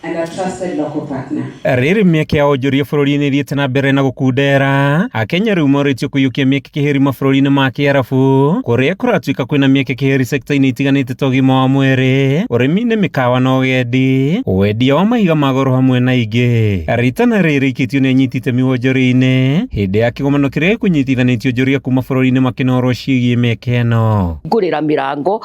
And a trusted local partner. Rĩrĩ mĩeke ya wonjoria bũrũri-inĩ ĩthiĩte na mbere na gũkundera, Akenya rĩu morĩtio kũiyũkia mĩeke kĩhĩri mabũrũri-inĩ ma Kĩarabu kũrĩa kũratuĩka kwĩna mĩeke kĩhĩri sekta-inĩ itiganĩte ta ũgima wa mwĩrĩ, ũrĩmi-inĩ, mĩkawa na ũgendi, wendia wa mahiga ma goro hamwe na ingĩ. Ritana rĩrĩ rĩikĩtio nĩ anyiti itemi wonjoria-inĩ hĩndĩ ya kĩgomano kĩrĩa gĩkũnyitithanĩtie onjoria kuma bũrũri-inĩ makĩnorwo ciĩgiĩ mĩeke ĩno. Ngũrĩra mĩrango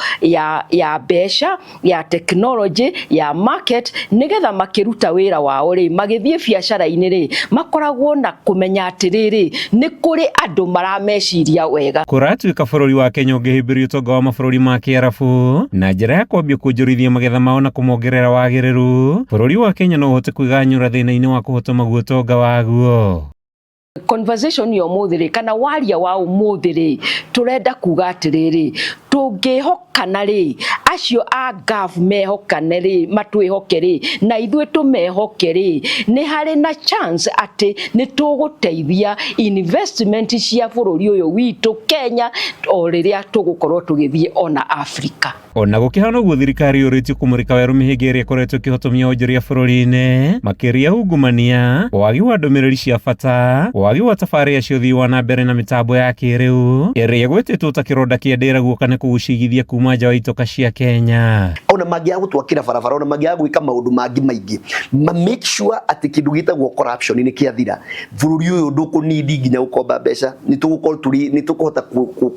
ya mbeca, ya technology, ya market, nĩgetha makĩruta wĩra wao rĩ, magĩthiĩ biacara-inĩ rĩ, makoragwo na kũmenya atĩrĩrĩ, nĩ kũrĩ andũ marameciria wega. Kũratuĩka bũrũri wa Kenya ũngĩhĩmbĩria ũtonga wa mabũrũri ma Kĩarabu na njĩra ya kwambia kuonjorithia magetha mao na kũmongerera wagĩrĩru, bũrũri wa Kenya no ũhote kwĩganyũra thĩna-inĩ wa kũhotoma guo ũtonga waguo. Conversation ya ũmũthĩ rĩ, kana waria wa ũmũthĩ rĩ, tũrenda kuga atĩrĩrĩ, tũngĩhokana rĩ, acio a Gulf mehokane rĩ, matwĩhoke rĩ, na ithuĩ tũmehoke rĩ, nĩ harĩ na chance atĩ nĩ tũgũteithia investment cia bũrũri ũyũ witũ Kenya o rĩrĩa tũgũkorwo tũgĩthiĩ ona Africa. Ona gũkĩhana ũguo, thirikari yũrĩtio kũmũrĩka werũ mĩhĩnga ĩrĩa ĩkoretwo ĩkĩhotomia wonjoria bũrũri-inĩ, makĩria ungumania, wagi wa ndũmĩrĩri cia bata, wagi wa tabarĩra cia ũthii wa na mbere na mĩtambo ya kĩrĩu ĩrĩa ĩgwetetwo ta kĩronda kĩa ndĩra guoka nĩ kũgucĩigithia kuma nja wa itoka cia Kenya. Ona mangĩaga gũtwakĩra barabara, ona mangĩaga gwĩka maũndũ mangĩ maingĩ, ma make sure atĩ kĩndũ gĩtagwo corruption nĩ kĩathira, bũrũri ũyũ ndũkũnindi nginya gũkomba mbeca. Nĩ tũgũkorwo tũrĩ nĩ tũkũhota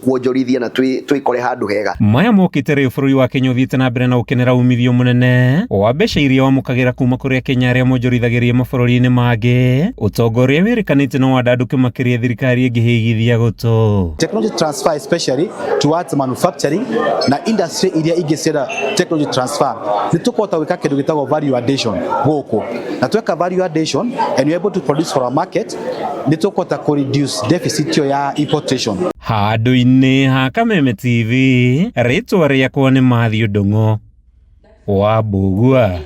kuonjorithia na twĩkore handũ hega. Maya mokĩte rĩu bũrũri wa Kenya ũthiĩte na mbere na gũkenera umithio mũnene wa mbeca iria wamũkagĩra kuma kũrĩ Akenya arĩa monjorithagĩria mabũrũri-inĩ mangĩ, ũtonga ũrĩa wĩrĩkanĩte no wandandũke makĩria thirikari ĩngĩhĩgithia gũtũ. Technology transfer, especially towards manufacturing na industry iria ingĩ cienda technology transfer, nĩ tũkũhota gwĩka kĩndũ gĩtagwo value addition gũkũ, na tweka value addition and we are able to produce for our market, nĩ tũkũhota kũ reduce deficit ĩyo ya importation. Handũ-inĩ ha Kameme TV, rĩtwa rĩakwa nĩ Matthew Ndung'u wa Mbugua.